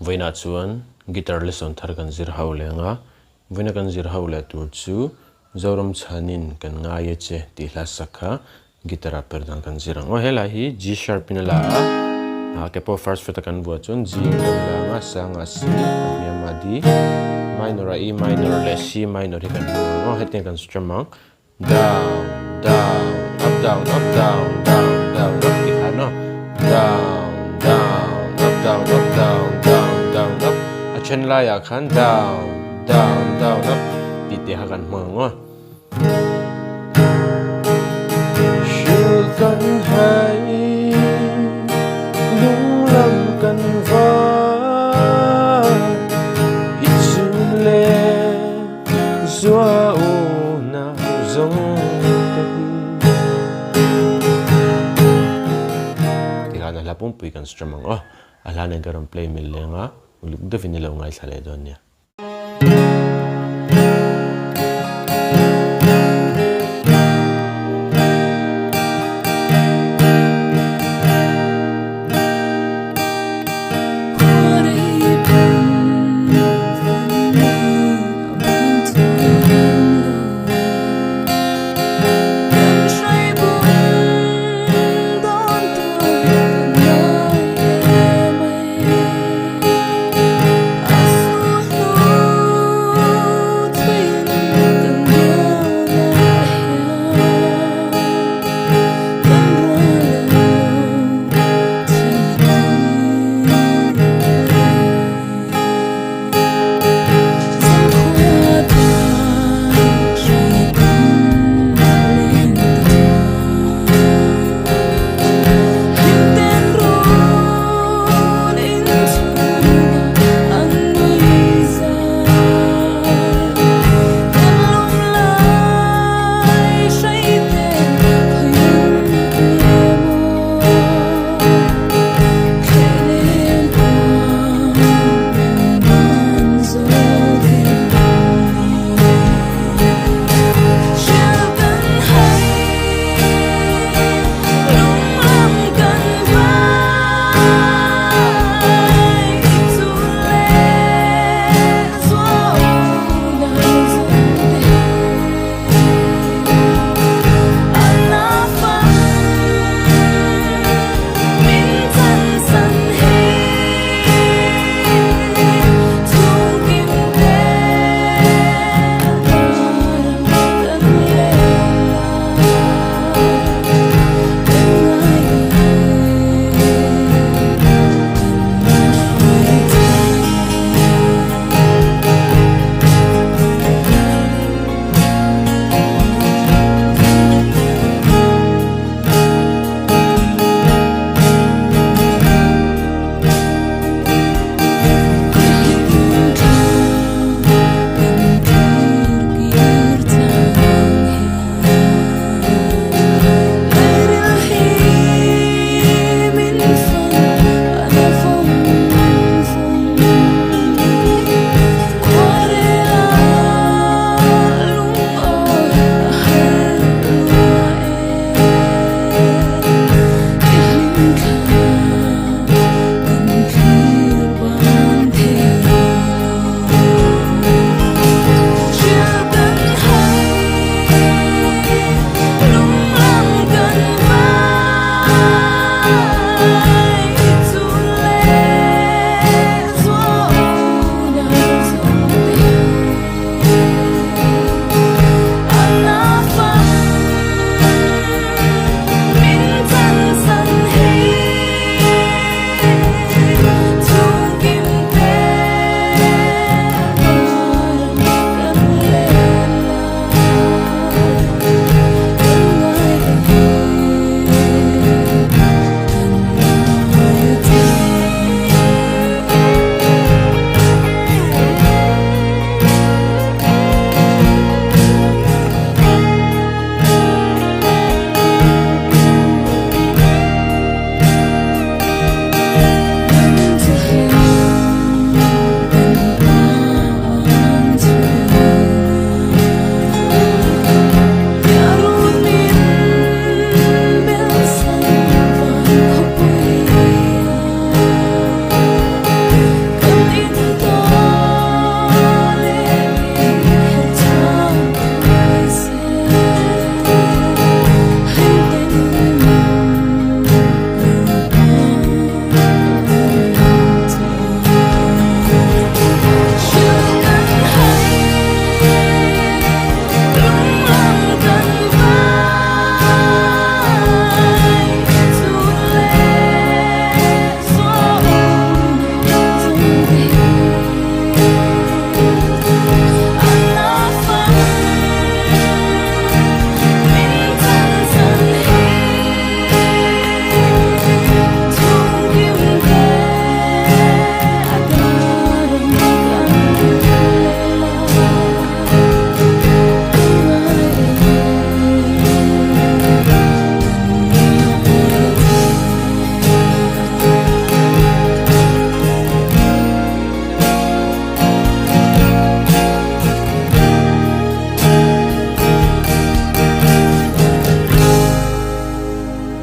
Vawiinah chuan guitar lesson thar kan zir ho leh ang a, vawiina kan zir ho leh tur chu Zoram chhanin kan ngai e che tih hla sak kha guitar ah per dan kan zir ang. Aw helai hi G sharp in a la a, ah ke pawh first fret a kan vuah chuan G in kan la ang a, sang ah C, a hniam ah D, minor ah E minor leh C minor hi kan hmu ang aw, hetiang kan strum ang. Down, down, up down, up down, down, down, up tih khan aw. Down, down, up down, up down, down, down, up a then laiah khan down, down, down, up tih te kha kan hmang ang aw. Hrilh kan hai, lunglam kan var, i chun leh Zua u nau zawng te hi. Tikhan a hla pumpui kan strum ang aw. A hla nen ka rawn play mil leng a, uluk deuhin i lo ngaithla leh dawn nia.